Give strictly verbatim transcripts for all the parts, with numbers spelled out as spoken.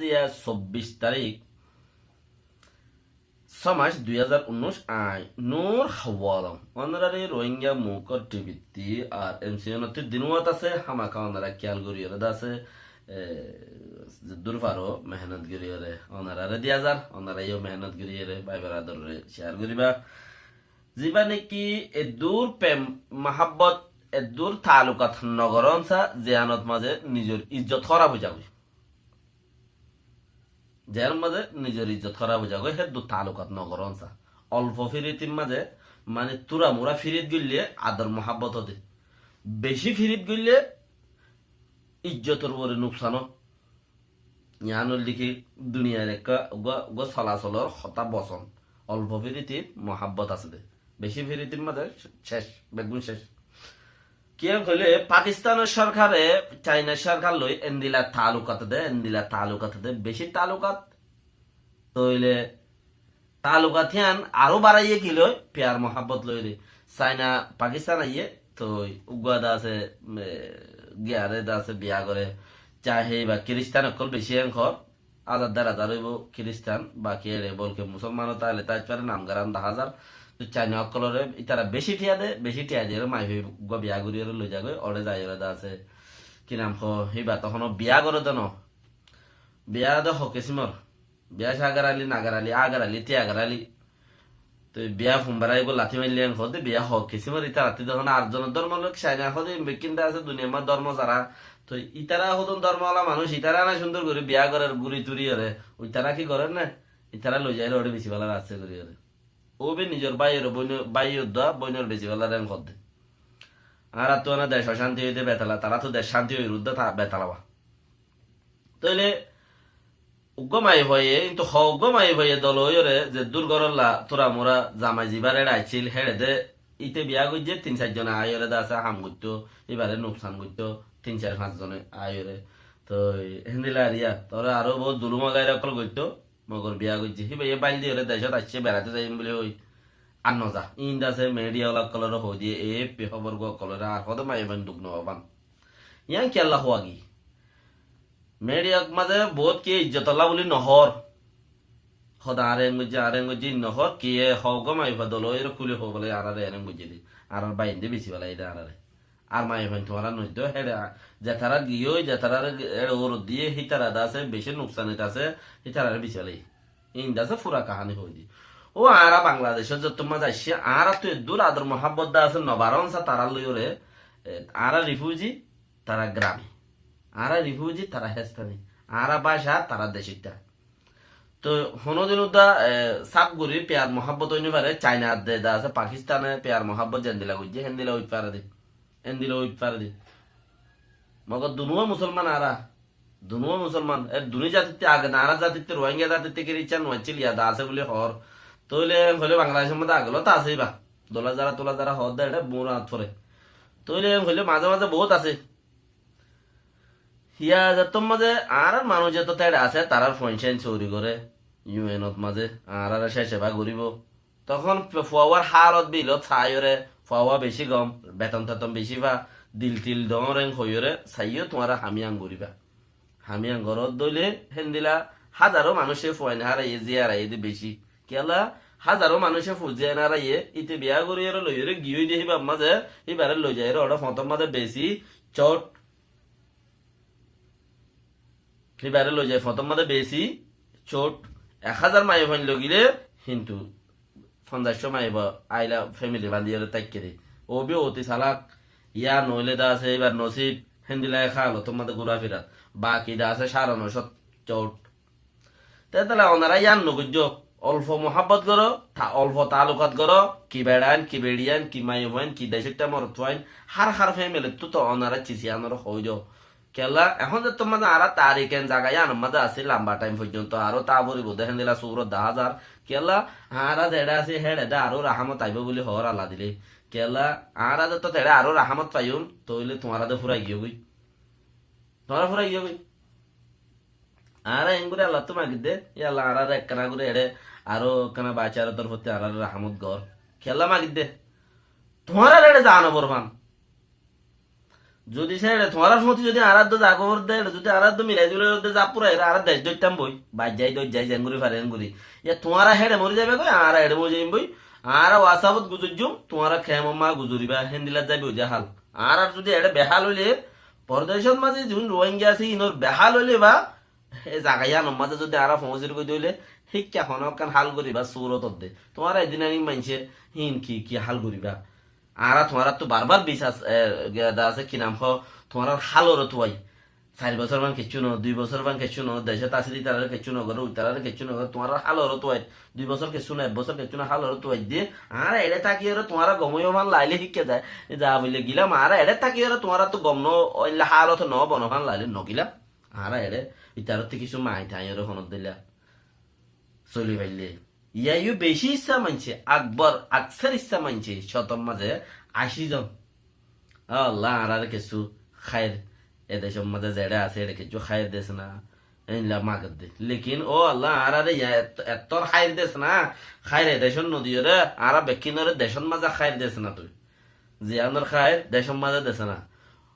Iya sobbic tarík, só mac dui házar unnúic, añí Nur Hawalom. Ónorare Rohingya Mukor T V ttí ar M C N ttí dinúat asé, hámaka ónora kiyal goríyore de asé, e, zeddúr faro mehénot goríyore ónorare diya zar, ónora yó mehénot goríyore bái beradorre share goríba. Zibá neki eddúr prem, muhábbot, eddúr taalukat no gorón sa, ziyánot mazé nizor ijjot hóraf ói zagói. Ziyánot mazé nizor ijjot hóraf ói zagói, héddúr taalukat no gorón sa. Olfo fíritir mazé, mane túra mura fírit goillé ador muhábbot ó de. Beci fírit goillé ijjotor uore nuksan ó. Yián óilde ki duniyair ekka uggúa, uggúa solasolor hotá bosón. Olfo fíritir muhábbot asé de. Beci fíritir mazé cec, beggún cec. Kiyá hoilé Pakistanor sorkare Cainar sorkar loi endilla taalukat de, endilla taalukat de, beci taalukat. Tóile taalukat yián aró baraiyé ki loi? Piyar muhábbot loi re. Caina Pakistan aiyé, toi uggúa de asé, e, giyare de asé biya gore. Cahe iba Kiristan ókkol beci en hor. Házar der házar óibo Kiristan, baki ere bolke Musolman ó taile táit fare, nam garam dahá zar. Toi Caina ókkolore itara beci thiya de, beci thiya diyore maifua uggúa biya goriyore loi zagói, ore zaiyore de asé. Ki nam ho, iba to hono biya gore de no. Biya de ho kisimor. Biya sagarali, nagarali, agarali, tiyagarali. Toi biya fumbarai uggúa lati maille en hoó de biya ho kisimor, itara ttí de hono ar zonor dormo loi Caina hoó de bekkín de asé duniyar ma dormo sara. Toi itara hodún dormo ola manúic, itara na cúndor gori biya gorer guri turi ore. Itara ki gorer na? Itara loi zaire ore beci bála raste gori ore. Ó be nizor báiyor boinor, báiyor dua boinor beci bála en hoó de. Añára tu ana dec ocánti óide betala, tara tu dec cánti ói rudda ta betala ba. Tóile uggúa maifuaye, kintu ho uggúa maifuaye dol óiyore zeddúr gorolla túra mura zamai zibar eçe aiccíl, héçe de íte biya goijjé, tin sair zone aiyore de asé ham goittó, íbare nuksan goittó, tin sair fañs zone aiyore. Toi héndilla ar iya, tore aró bout zulum gaira ókkol goittó, mogor biya goijjé. Híbaye bail diyore decót aiccé, beraite zaiyum buli hoi. Ar no za. Ín de asé media ola ókkolore hoi diye, A F P hóbor gua ókkolore ar hoó de maifuain duk no fan. Yián kiyólla hoó agi? Media mazé bout ki ijjotolla buli no hoór. Hoó de añáre en goijjé, añáre en goijjé, ín no hoór. Ki e hoó gom aifá dolo, ere kúli hoó bole añáre en goijjé de. Añárar báinde beci bála de añáre. Ar maifuain tuáñra noiddo, héçe, zetarár giyói, zetarár héçe urut diyé, hítara de asé, beci nuksanit asé, hítarare beci bála. Ín de asé fura kahani hoói di. Ó añára Bangladecót zottó mazé aiccí, añára tu eddúr ador muhábbot de asé, no barón sa tarár loiyóre, e, añára refugee, tara grami. Añára refugee, tara hestani. Añára báca, tara decitta. Toi honódin udda, e, saf gori piyar muhábbot ói no fare, Caina adde de asé, Pakistane piyar muhábbot zendila goijjé, héndila ói fare de. Héndila ói fare de. Mogor dunúa musolman añára. Dunúa musolman, e dunúa zatitte age de, añára zatitte, Rohingya zatitte Kiristan no accíl, ya de asé buli hoór. Tóile en hoile Bangladecór mazé agelo to asé iba. Dola zara, tola zara hoór de, eçe bura at fore. Tóile en hoile mazé mazé bout asé. Hiya zettór mazé añárar manúic zettót eçe asé, tarár fuain cóuri goré, U N ot mazé, añárare céceba goríbo. Tohón fuawar hálot bilot saiyóre, fuawa beci gom, beton teton beci fa, dil til doóñr en hoiyóre, saiyó tuáñra hamiyan goríba. Hamiyan gorót dóile, héndila házaro manúice fuain háraiyé, ziyar aiyé de beci. Kiyólla, házaro manúice fu ziyan háraiyé, íte biya goríyore loiyóre giyói de híbar mazé, híbare loizaiyóre ore foñtor mazé beci cót. Híbare loizai foñtor mazé beci cót. Ek házar maiyafuain logile, kintu fonzaiccó maiyafuain aila femili bandiyóre táikke de. Ó bi oti salak, ya noile de asé íbar nosib, héndila ek halotor mazé gura firat. Baki de asé sáre noicót cót. Te tale onora yián no goijjó. Olfo muhábbot goró, ta-, olfo taalukat goró, ki beçain, ki beçiyain, ki maiyafuain, ki decóitta morotfuain, hár hár femilittú to onora cis yiánore hoói do. Kiyólla, ehón zettót mazé añára tariken zaga yiánor mazé así lamba thaim foijjonto aró táa foribó de héndila surot dahá zar. Kiyólla, añára zeçé así héçe de aró rahámot aibó buli hoór Alla dile. Kiyólla, añára zettót eçé aró rahámot faiyum, tóile tuáñra de furai giyógoi. Tuáñra furai giyógoi. Añára enggúri Allattú magidde, ya Alla, añárare ekkána gori eçé aró ekkána baiccára torfótti añárare rahámot gor. Kiyólla magidde? Tuáñrar eçé zaa no forfán. Zodi se héçe tuáñrar fúañti zodi añárar dóu zagór de, héçe zodi añárar dóu milai zuli de zag fúrai, añára dec dóittam boi, baijjai dóijjai, zengori fare zengori. Yá tuáñra héçe mori zaiba goi, añára héçe mori zaiyum boi. Añára WhatsApp ot guzoijjum, tuáñra kemor maze guzoriba, héndilla zaiba óide hál. Añárar zodi héçe behál óile, pordecót maze ziún Rohingya asé, inor behál óile ba, e zaga yíanor maze zodi añára foóñsir goi de óile, híkka hono ekkán hál goriba surot de. Tuáñra edin aní maincé hín ki, ki hál goriba? Añára tuáñrattú barbar bisas, e, ge-, da asé ki nam hoó, tuáñrar hálore tuwai. Sair bosór fán kiccú no, dui bosór fán kiccú no, decót asé de ítarare kiccú no goró, ítarare kiccú no goró, tuáñrar hálore tuwai. Dui bosór kiccú no, ek bosór kiccú no, hálore tuwai de. Añára eçé tákiyore tuáñra gom óiyo fán laile híkka zai. Za bóli gilam, añára eçé tákiyore tuáñrattú gom no, óilla hálot no bono fán laile no gilam. Añára eçé ítarattú kissú maai taiyore honór dilla soli faille. Yá yó beci issá maincé, akbor, aksar issá maincé, cótor maze aci zon. Ó Allah, añárare kissú háir, e decór maze zeçé asé, eçé kissú háir des na, éilla magedde. Lekin, ó Allah, añárare yá et-, ettór háir des na, háir e decót no diyore, añára bekkúnore decór maze háir des na tui. Ziyánor háir decór maze des na.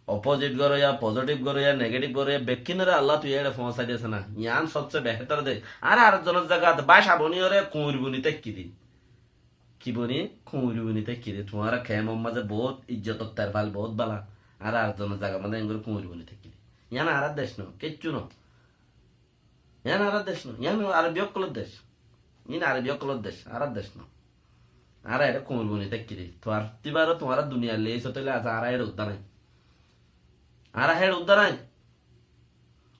Opposite goró ya, positive goró ya, negative goró ya, bekkúnore Allah tui eçé foóñsai des na. Yián sobse behétor de. Añára ar zonor zagat báca boniyore kuñir boni táikki de. Ki boni? Kuñir boni táikki de. Tuáñra kemor maze bout ijjotor terfal, bout bala. Añára ar zonor zagar maze engori kuñir boni táikki de. Yián añárar dec no, kiccú no. Yián añárar dec no, yián Arobi ókkolor dec. Iín Arobi ókkolor dec, añárar dec no. Añára eçé kuñir boni táikki de. Tuáñr tíbaró tuáñra duniyar lei sót óile añára eçé uddá nái. Añára eçé uddá nái.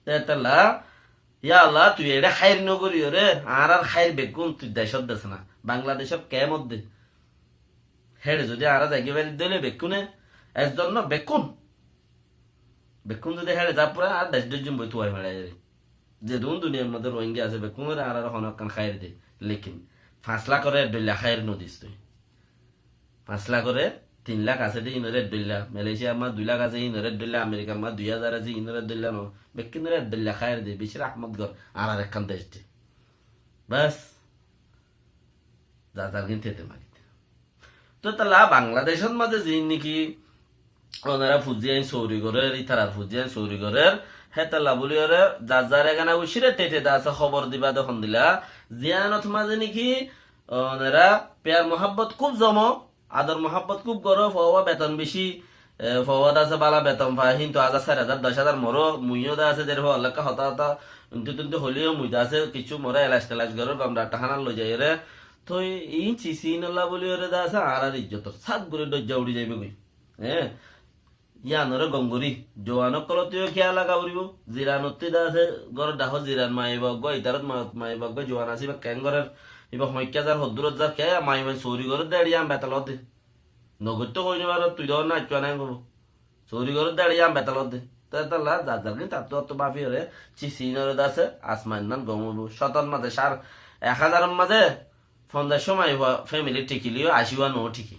Te tolla, yá Allah, tui eçé háir no goríyore, añárar háir bekkún tui decót des na. Bangladecót kemot de. Héçe zodi añára zaigói fari de óile bekkúne, ezzon no bekkún. Bekkún zodi héçe za fúrai, añára dec dóijjum boi tuwai meçaiyore. Zedún duniyar maze Rohingya asé, bekkúnore añára hono ekkán háir de. Lekin fañs lakore ek dhoilla háir no dis tui. Fañs lakore tin lak asé de, inore ek dhoilla. Malaysiar maze dui lak asé, inore ek dhoilla. Amerikar maze dui házar asé, inore ek dhoilla no. Bekkúnore ek dhoilla háir de. Bicir Ahmod gor, añárar ekkán dec de. Bas. Za zar gin tete magit. Toi tolla Bangladecót maze ziín niki onora fuzi ain sóri gorer, ítarar fuzi ain sóri gorer, hétolla bóli ore za zar egana ucire tete da asé hóbor diba de hondilla, ziyánot maze niki onora piyar muhábbot kúb zomo, ador muhábbot kúb goró, fua beton beci, e, fua da asé bála beton fa, híntu házar, sair házar, doc házar moró, muiyó da asé, zerfua lekka hotá hotá, untu tuntu hoileyó mui da asé, kissú moré elac telac gorór, gom daktar hánat loi zaiyóre. Toi iín cis iínolla bóli ore da asé, añárar ijjotor sák gorí dhoijja uri zaibói goi. Eé, yíanoré gom gorí, juwan ókkolóttuyó kiyál laga foribó. Ziranottú da asé, górot dahó ziran maiba eggúa, itarát ma-, maiba eggúa juwan asé, íba keén gorér, íba hoñikká zar, hoddúrot zar, kiyá maiba sóri gorér dé, eçé yían betal ódde. Nogoittó hoi no faró, tui dór na, aiccúa nái hoibó. Sóri gorér dé, eçé yían betal ódde. Te tolla zar zar gin tattú attú báfi ore, cis iínoré da asé, asmainnán gom óibo. Cótor mazé, sar, ek házaror mazé, fonzaiccúa maiba femili thikileyó, acíwa no thiki.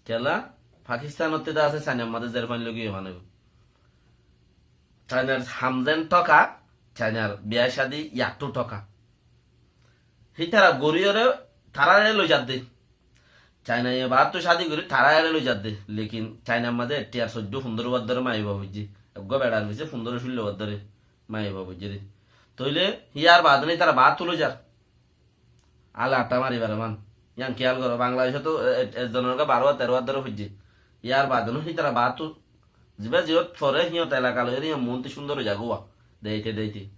Kiyólla, Pakistanottú da asé, Sainar mazé zerfua loi giyé fanaibo. Sainar hamzen thoka, Sainar biya cádi yattú thoka. Hítara gorí ore tarare loi zadde. Sainaye baáttu cádi gorí tarare loi zadde. Lekin Sainar mazé ettiyar soiddó fundóro bar dóre maiba foijjé. Eggúa beçar fisé fundóro cúllo bar dóre maiba foijjé de. Tóile híyar baade no hítara baáttu loi zar. Ala atta mari fare man. Yián kiyál goró, Bangladecót to e-, e-, ekzonor gá baró tero bar dóre foijjé. Yar baade no hítara baáttu zibá ziyót fore híyot elaka loi ore yián muúntu cúndor ói zagói. Deite deite.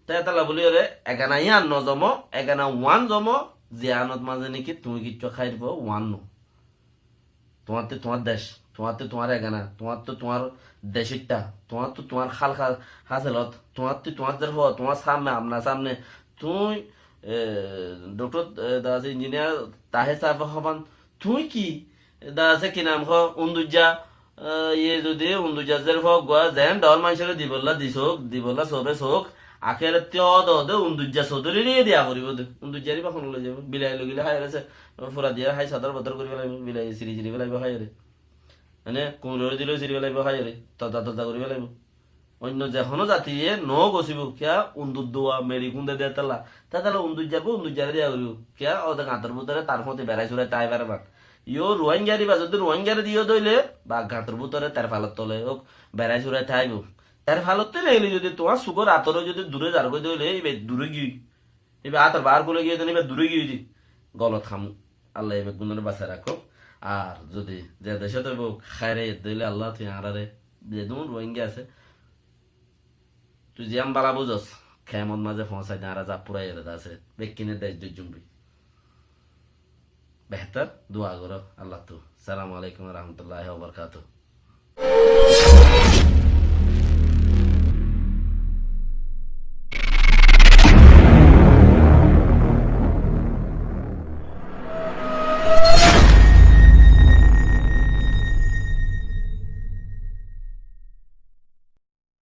Te etolla bóli ore egana yián no zomo, egana uán zomo, ziyanot mazé niki tuñí kiccú háir fo uán no. Tuáñttú tuáñr dec, tuáñttú tuáñr egana, tuáñttú tuáñr decóitta, tuáñttú tuáñr hál há-, háselot, tuáñttú tuáñr zerfua, tuáñr samne, apna samne, tuñí, e, doktor, e, da asé injiniyar Taher sáfe hofán, tuñí ki, da asé ki nam hoó, undujja, e, iye zodi undujja zerfua eggúa, zeén dhoóñr maincóre dibolla di souk, dibolla sobe souk, akérottú ódode undujja sodorire diya foribó de. Undujjare íba hone loi zaibó? Bilai loi gile háiyore se, fura diyore hái sodor bodor gorí felaibo, bilai siri siri felaibo háiyore. Mane, kuñirore dile siri felaibo háiyore, toza toza gorí felaibo. Oinno ze honó zatiye no gosibo, kiyá undujja meçi gúnde de tolla. Te tolla undujjar bou undujjare diya foribó. Kiyá óde gañtor bútore tar fúañti berai surai tai fare man. Yó Ruáingar íba zodi Ruáingaré diyó dóile, ba gañtor bútore terfalor tole ók, berai surai táibo. Terfalottú neeli zodi tuáñr sukór atoró zodi dure zargói dóile, íba dure giyói. Íba ator baár gule giyói de, íba dure giyói de. Golot ham. Allah íba gunóre basai rakók. Ar zodi ze decót óibou, háirayet dóile Allah tui añáráre, zedún Ruáinga asé, tui ziyán bála buzos, kemot mazé foóñsai de, añára za furaiyóre de asé, bekkúne dec dóijjum boi. Behtar dua goró Allattú. Assalamu alaikum wa rahmatullahi wa barakatuhu.